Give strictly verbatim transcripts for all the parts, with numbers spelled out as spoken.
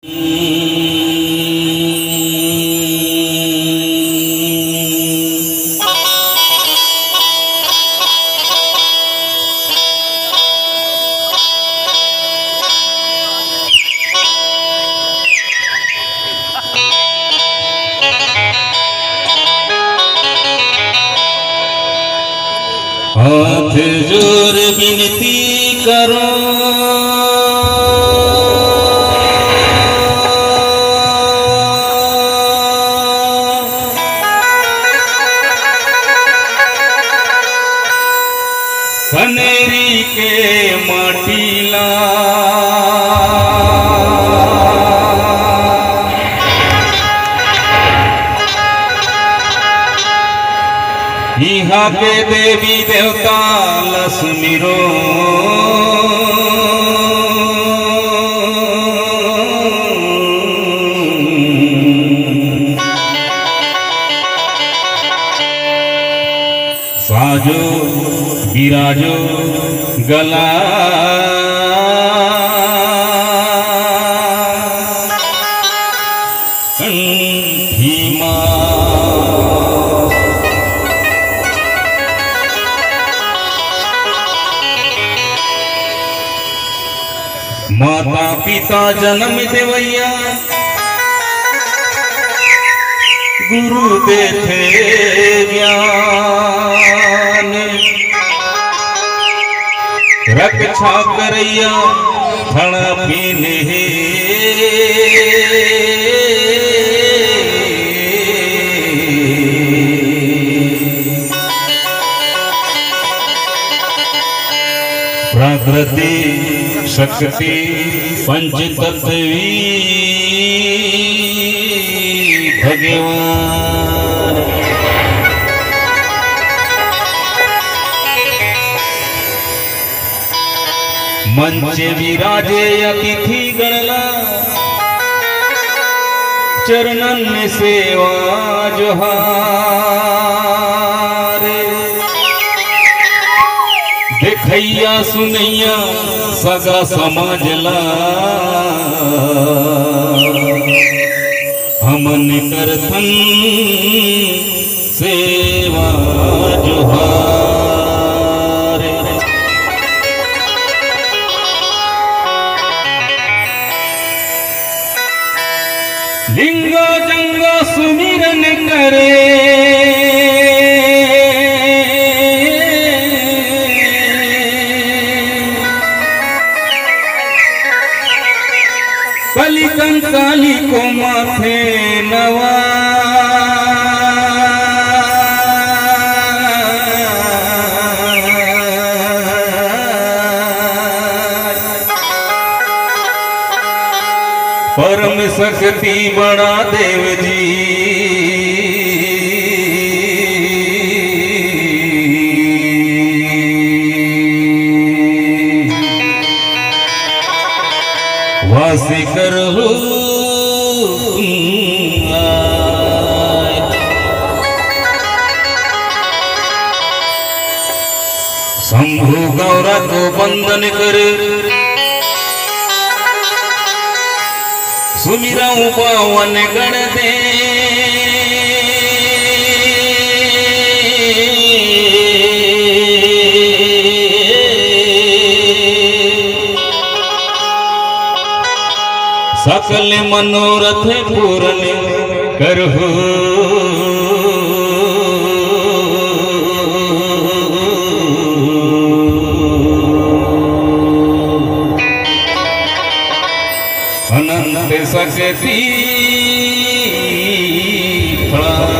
हाथ जोर बिनती करो। कनेरी के माटी ला। इहाँ के देवी देवता ल सुमिरो। साजो बिराजो गला कंठी मा। माता पिता जनम देवइया, गुरु देथे ज्ञान, रक्षा करइया थड़ा पीन हे। प्राकृतिक शक्ति पंच तत्वी भगवान। मंच विराजे अतिथि गण ला, चरणन में सेवा जोहार। देखइया सुनइया सगा समाज ला, हमन करथन सेवा जोहार। लिंगा जंगा सुमिरन करे, कली कंकाली को माथे नवा। परम शक्ति बड़ा देव जी। वास करहु आय। शंभु गौरा को वंदन कर, सुमिरहु पावन गण दे। सकल मनोरथ पूर्ण करहु। अनंत शक्ति प्रणाम।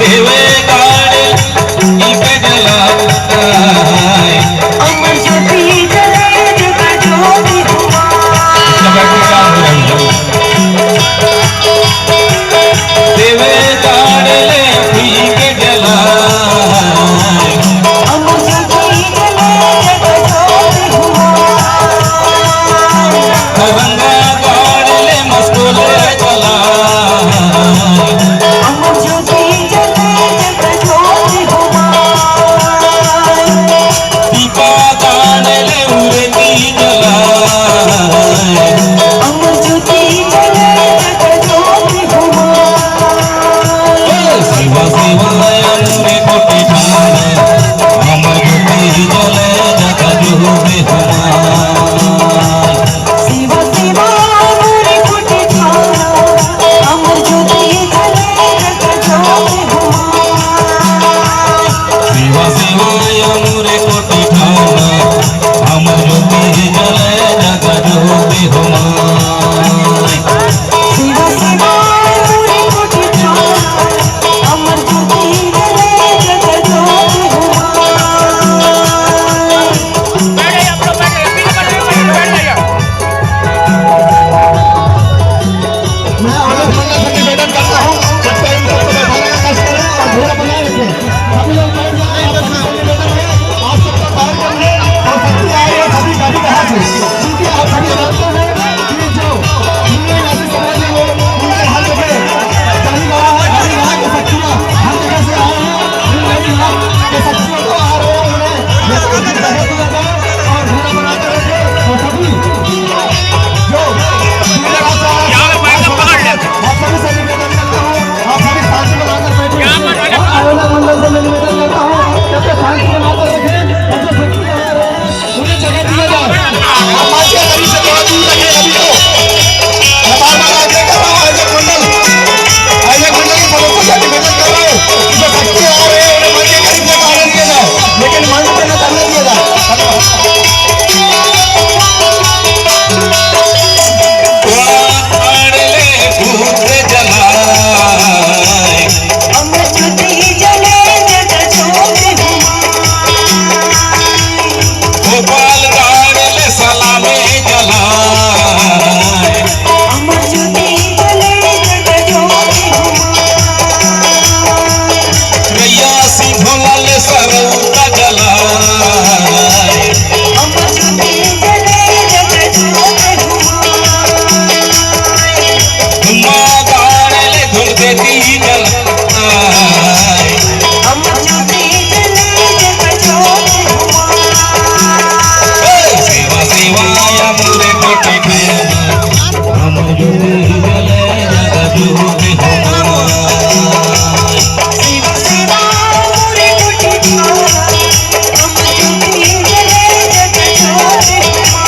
देवे गाड़े इके जलाए। अमर ज्योति जले जग ज्योति हुआ। जगत की क्या हो रही है? देवे गाड़े ले इके जलाए। अमर ज्योति जले जग ज्योति हुआ। तरंगा गाड़े ले मस्कोले जलाए। अमर ज्योति जले जग ज्योति हुआ। दीपा गाड़े ले उरे दी जलाए। अमर ज्योति जले जग ज्योति हुआ। शिवा शिवा अमर कोटि ठाणे, अमर ज्योति जले जग ज्योति हुआ। शिवा शिवा अमर कोटि ठाणे, अमर ज्योति जले जग ज्योति हुआ। शिवा शिवा अमर कोटि ठाणे, अमर ज्योति जले जग ज्योति हुआ। शिवा शिवा अमर कोटि ठाणे, अमर ज्योति जले जग ज्योति हुआ। मैं आप लोग मंडल से निवेदन करता हूँ, कृपया इन सबको बैठाने का कष्ट करें और घोड़ा बनाए रखें। सभी लोग बैठ जाएं, आप सबसे निवेदन है, आप सबका कार्यक्रम है और सभी आ रहे हैं, सभी गाड़ी कहाँ से? क्योंकि आप सभी जानते हैं कि जो दुनिया नासिक समाज में वो उनके हर जगह गाड़ी वाला है, गाड़ी वाला के शक्तियाँ हर जगह से आए हैं, इन गाड़ी वाला के शक्तियों को आ रहे हैं, उन्हें ये तो कुछ कहे दिया जाए और घोड़ा बनाते रखें और सभी जो आप सभी से निवेदन करता हूँ, आप सभी शांति बनाकर बैठे और आयोजक मंडल से मैं निवेदन करता हूँ, जब तक शांति बनाकर रखें, तब तक शक्ति बना रहे, उन्हें जगह दिया जाए। आप माइक के करीब से थोड़ा दूर रखें सभी को। मैं बार बार आग्रह कर रहा हूँ, आयोजक मंडल, आयोजक मंडल के सदस्यों से निवेदन कर रहा हूँ कि जो शक्ति आ रहे हैं, उन्हें मंच के करीब से आने दिया जाए, लेकिन मंच पे न करने दिया जाए। धन्यवाद। अमर ज्योति जले जग ज्योति हुआ। गोपाल गाड़ ले सलामे जलाए। अमर ज्योति जले जग ज्योति हुआ। रैया सिंह भोला ले सरौता जलाए। अमर ज्योति जले जग ज्योति हुआ। धुआं गाड़ ले धुन देती जलाए। अमर ज्योति जले जग ज्योति हुआ। सेवा सेवा या मोरे कोटि ठेला, अमर ज्योति जले जग ज्योति हुआ। सेवा सेवा मोरे कोटि ठेला, अमर ज्योति जले जग ज्योति हुआ।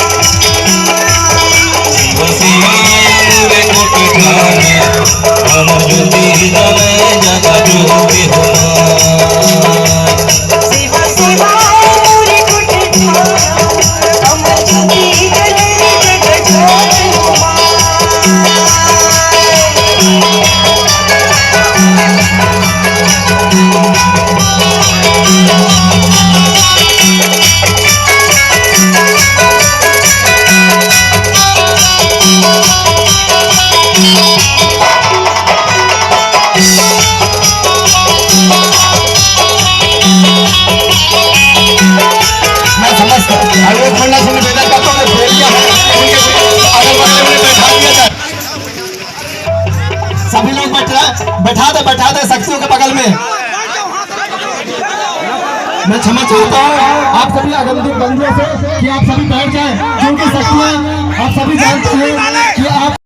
सेवा सेवा या मोरे कोटि ठेला, अमर ज्योति जले जग ज्योति हुआ। सेवा सेवा मोरे कोटि ठाणे, अमर ज्योति जले जग ज्योति हुआ। मैं समझता हूँ, आयुष मंडल से निवेदन करता हूँ, जो बोल दिया है, उनके अगल बगल में बैठा दिया जाए। सभी लोग बैठा, बैठा दे, बैठा दे शक्तियों के बगल में। मैं क्षमा चाहता हूँ, आप सभी अगंतुक बंधुओं से कि आप सभी बैठ जाएं, क्योंकि शक्तियाँ आप सभी जानते हैं।